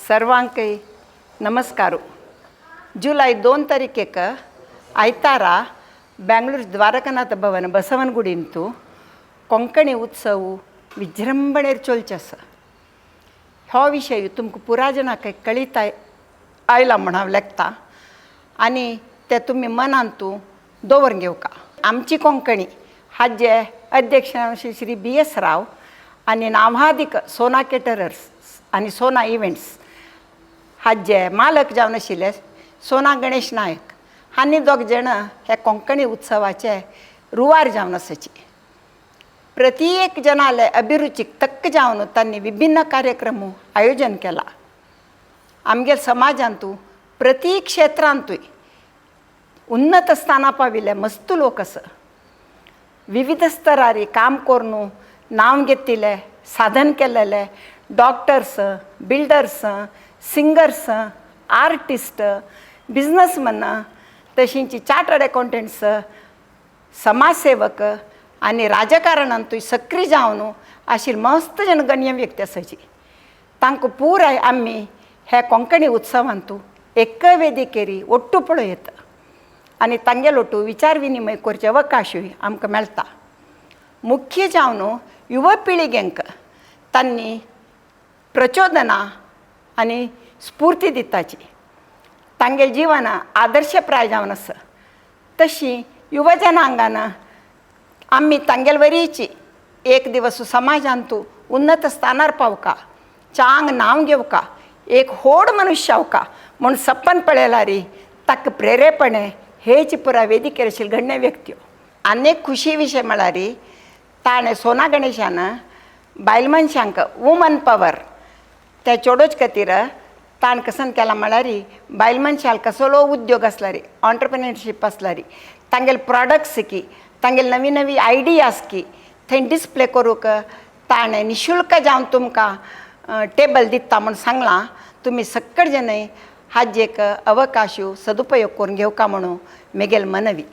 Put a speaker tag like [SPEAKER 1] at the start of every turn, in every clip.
[SPEAKER 1] सर्वांकय नमस्कार. जुलय 2 तारीखेक आयतारा बेंगळूर द्वारकानाथ भवन बसवनगुडींतु कोंकणी उत्सव विजृंभणेर चलचो आसा. हो विशय तुमकां पुरा जणांक कळीत आयला म्हूण हांव लेखता आनी ते तुमी मनांतू दवरून घेवका. आमची कोंकणी हाजे अध्यक्ष श्री बी.एस. राव आनी नांवादीक सोना केटरर्स आनी सोना इव्हेंट्स हाजे मालक जावन आशिल्ले सोना गणेश नायक हांणी दोग जाण हे कोंकणी उत्सवाचे रुवार जावन आसाची. प्रति एक जनाले अभिरुचीक तक्क जावन तांणी विभिन्न कार्यक्रम आयोजन केला. आमगे समाजांतू प्रति क्षेत्रांतूय उन्नत स्थाना पाविल्ले मस्त लोक आसा. विविध स्तरारी काम करून नांव घेतिल्ले साधन केलेले doctors, builders, singers, artist, businessman, तशींच चार्टर्ड अकाउंटंट्स, समाजसेवक आनी राजकारणांतूय सक्रीय जावन आशिल्ले मस्त जण गण्य व्यक्ती आसाची. तांकां पुराय आमी हे कोंकणी उत्सवांतू एक वेदिकेरी ಒಟ್ಟು पळयता आनी तांगेलो ಒಟ್ಟು विचार विनिमय करचे अवकाशूय आमकां मेळटा. मुख्य जावन युवा पिळग्यांक तांणी प्रचोदना आनी स्फूर्ती दिताची. तांगेले जिवना आदर्शप्राय जावन आसा. तशी युवा जनांगान आमी तांगेले वरीची एक दिवस समाजांतू उन्नत स्थानार पावका, चांग नांव घेवका, एक होड मनुष्य जावका म्हूण सपन पळयल्यार ताका प्रेरेपणे हेच पुरा वेदिकेर आशिल्ले गण्य व्यक्त्यो. आनी एक खुशी विशय म्हळ्यार ताणें सोना गणेशान बायल मनशांक वुमन पवर त्या चेडोच खातीर ताणें कसन केलां म्हळ्यार बायल मनशाक कसलो उद्योग आसल्यार, ऑन्टरप्रिनरशीप आसल्यार तांगेले प्रोडक्ट्स की तांगेले नवी नवी आयडियाज की थंय डिस्प्ले करूंक ताणें निशुल्क जावन तुमकां टेबल दिता म्हूण सांगलां. तुमी सक्कड जाणां हाजे एक अवकाश सदुपयोग करून घेवका म्हणून मेगेल मनवी.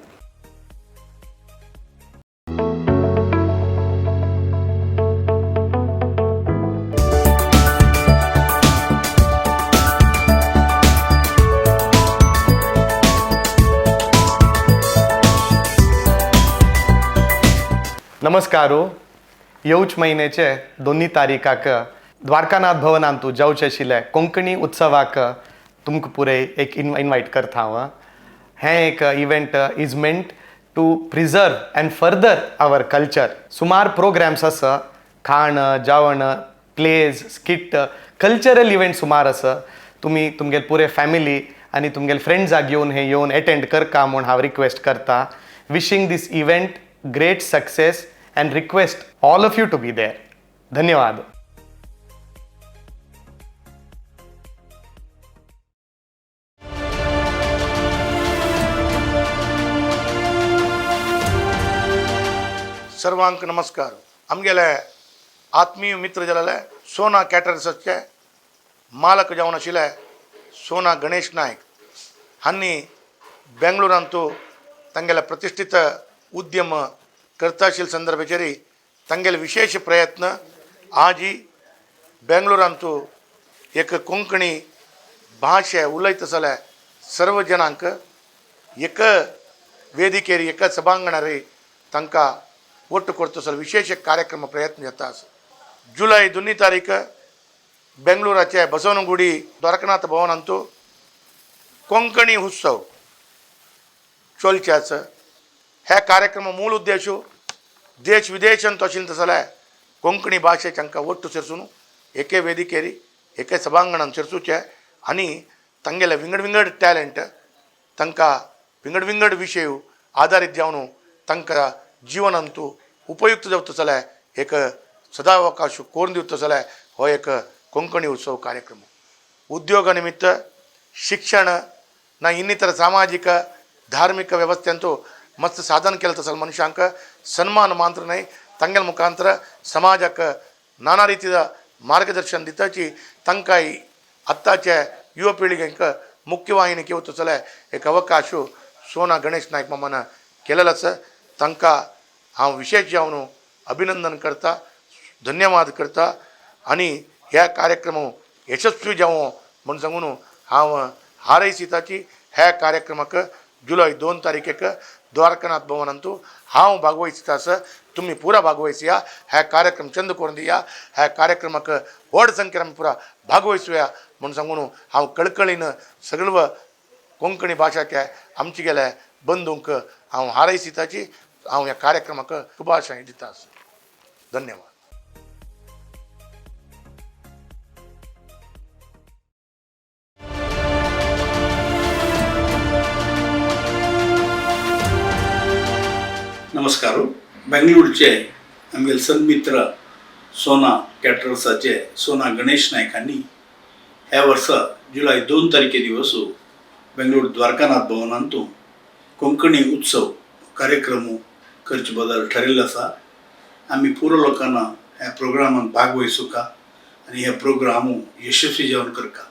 [SPEAKER 2] नमस्कार. येवच म्हयन्याचे 2 तारीखाक द्वारकानाथ भवनांतू जावचे आशिल्ले कोंकणी उत्सवाक तुमकां पुराय एक इनवायट करता हांव. हें एक event is meant to preserve and further our culture. सुमार प्रोग्राम्स आसा, खाण जेवण, प्लेज, स्किट, कल्चरल इव्हेंट सुमार आसा. तुमी तुमगेले पुरे फॅमिली आनी तुमगेले फ्रेंड्साक घेवन हें येवन एटेंड करका म्हूण हांव रिक्वेस्ट करता. Wishing this event great success and request all of you to be there. धन्यवाद.
[SPEAKER 3] सर्वांक नमस्कार. आमगेले आत्मीय मित्र जालेले सोना कॅटर्साचे मालक जावन आशिल्ले सोना गणेश नायक हांणी बेंगळुरांतू तांगेले प्रतिश्ठीत उद्यम करता आशिल्ले संदर्भाचेर तांगेले विशेष प्रयत्न आजी बेंगळुरांतू एक कोंकणी भाशे उलयता जाल्यार सर्व जणांक एक वेदिकेर एका सभांगणार तांकां ಒಟ್ಟು ಕೊಡ್ತು सर विशेष कार्यक्रम प्रयत्न जाता आसा. जुलय 2 तारीख बेंगळुराचे बसवनगुडी द्वारकनाथ भवनांतू कोंकणी उत्सव चलचे आसा. हे कार्यक्रम मूळ उद्देश देश विदेशांत आशिल्ले तसो जाल्यार कोंकणी भाशेक तांकां ಒಟ್ಟು ಸೇರಿಸುನು एके वेदिकेर एके सभांगणान सेरसुचे आनी तांगेले विंगड विंगड टॅलंट तांकां विंगड विंगड विशय आदारीत जावन तांकां जिवनांतू उपयुक्त जावता जाल्यार एक सदावकाश करून दिवता जाल्यार हो एक कोंकणी उत्सव कार्यक्रम. उद्योग निमित्त शिक्षण ना ಇನ್ನಿತರ ಸಾಮಾಜಿಕ ಧಾರ್ಮಿಕ ವ್ಯವಸ್ಥೆ ಅಂತೂ ಮಸ್ತ್ ಸಾಧನ केलं तसं ಮನುಷ್ಯಾಂಕ ಸನ್ಮಾನ ಮಾತ್ರ न्हय तांगेल्या मुखांतर समाजाक नाना रितीचा मार्गदर्शन दिताची तांकां आत्ताचे युवा पिळगेंक मुख्यवाहिनी घेवचो जाल्यार एक अवकाश सोना गणेश नायक मामान केलेलो आसा. तांकां हांव विशेष जावन अभिनंदन करता, धन्यवाद करता आनी ह्या कार्यक्रम यशस्वी जावं म्हूण सांगून हांव हारयसिताची ह्या कार्यक्रमाक जुलय 2 तारखेक द्वारकानाथ भवनांतू हांव भागवयसिता आसा. तुमी पुरा भागवयसया. ह्या कार्यक्रम चंद करून दिया. ह्या कार्यक्रमाक व्हड संख्येन आमी पुरा भागवयसुया म्हूण सांगून हांव कळकळीन सगळो कोंकणी भाशाचे आमचे गेले बंधूंक हांव हारयसिताची हांव ह्या कार्यक्रमाक शुभाशय दिता आसा. धन्यवाद.
[SPEAKER 4] नमस्कार. बेंगळूरचे आमगेले सन्मित्र सोना कॅटरर्साचे सोना गणेश नायक हांणी ह्या वर्सा जुलय 2 तारखे दिवस बेंगळूर द्वारकानाथ भवनांतू कोंकणी उत्सव कार्यक्रम करचे बदल ठरयल्लो आसा. आमी पुरो लोकांना ह्या प्रोग्रामांत भाग वयसुका आनी हे प्रोग्राम यशस्वी जावन करका.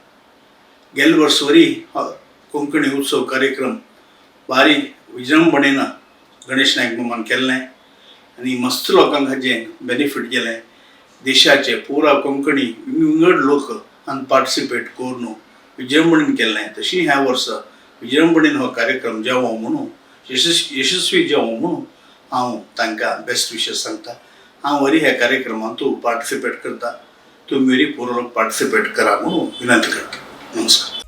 [SPEAKER 4] गेले वर्स वरी कोंकणी उत्सव कार्यक्रम भारी विजृंभणेन गणेश नायक मामान केल्लें आनी मस्त लोकांक हाजें बेनिफीट गेलें. देशाचे पुरा कोंकणी विंगड लोक हांगा पार्टिसिपेट करून विजृंभणेन केल्लें. तशी ह्या वर्सा विजृंभणेन हो कार्यक्रम जावो म्हणून यशस्वी जावो म्हणून हांव तांकां बेस्ट विशेस सांगता. हांव वरी ह्या कार्यक्रमांत पार्टिसिपेट करता. तुमी वरी पुरो लोक पार्टिसिपेट करा म्हणून विनंती करता. नमस्कार.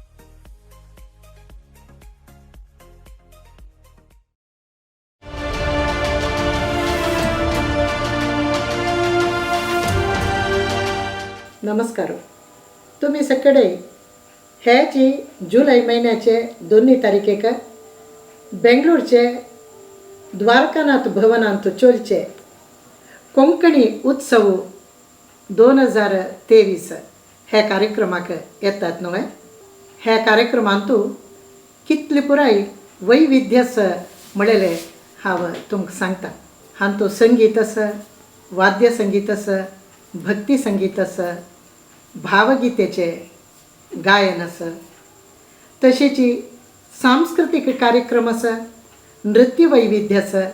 [SPEAKER 5] नमस्कार. तुम्ही सगळे ह्याची जुलै महिन्याचे 2 तारखेक बेंगळूरचे द्वारकानाथ भवनांत चलचे कोंकणी उत्सव 2023 ह्या कार्यक्रमाक येतात न्हय. ह्या कार्यक्रमांत कितले पुराय वैविध्य आसा म्हणलें हांव तुमकां सांगता. हांतू संगीत आसा, वाद्य संगीत आसा, भक्ती संगीत आसा, भावगीतेचे गायन आसा, तशेंच सांस्कृतीक कार्यक्रम आसा, नृत्य वैविध्य आसा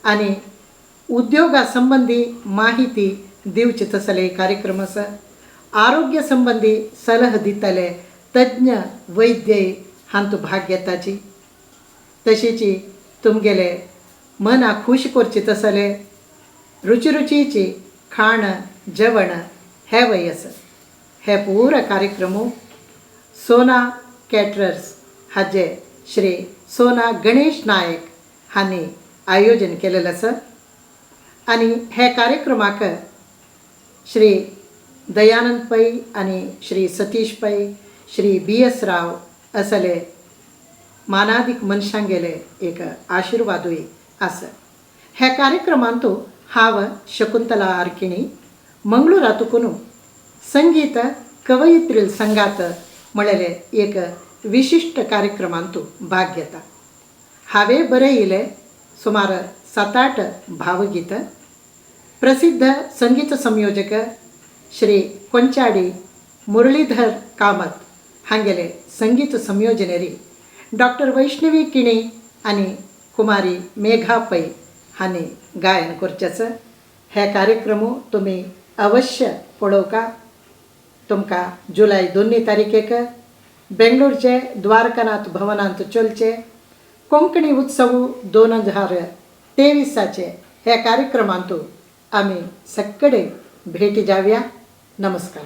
[SPEAKER 5] आनी उद्योगा संबंदी माहिती दिवचे तसले कार्यक्रम आसा. आरोग्य संबंदी सलह दितले तज्ञ वैद्य हांतू भाग घेताची. तशेंच तुमगेले मना खूश करचे तसले रुचिरुचीची खाण जेवण हेवय आसा. हे पुरा कार्यक्रम सोना कॅटरर्स हाजे श्री सोना गणेश नायक हांणी आयोजन केलेलें आसा आनी हे कार्यक्रमाक श्री दयानंद पै आनी श्री सतीश पै, श्री बी एस राव असले मानादीक मनशांगेले एक आशिर्वादूय आसा. ह्या कार्यक्रमांतू हांव शकुंतला आरकिणी मंगळूरातून संगीत कवयित्री संघात म्हणलेले एक विशिश्ट कार्यक्रमांतू भाग घेता. हांवें बरयिल्ले सुमार 7-8 भावगीत प्रसिद्ध संगीत संयोजक श्री कोंचाडी मुरलीधर कामत हांगेले संगीत संयोजनेरी डॉक्टर वैष्णवी किणी आनी कुमारी मेघा पै हांणी गायन करचें. हे कार्यक्रम तुमी अवश्य पळोवका. तुमकां जुलय 2 तारखेक बेंगळूरचे द्वारकानाथ भवनांत चलचे कोंकणी उत्सव 2023 ह्या कार्यक्रमांत आमी सगळे भेटी जावया. नमस्कार.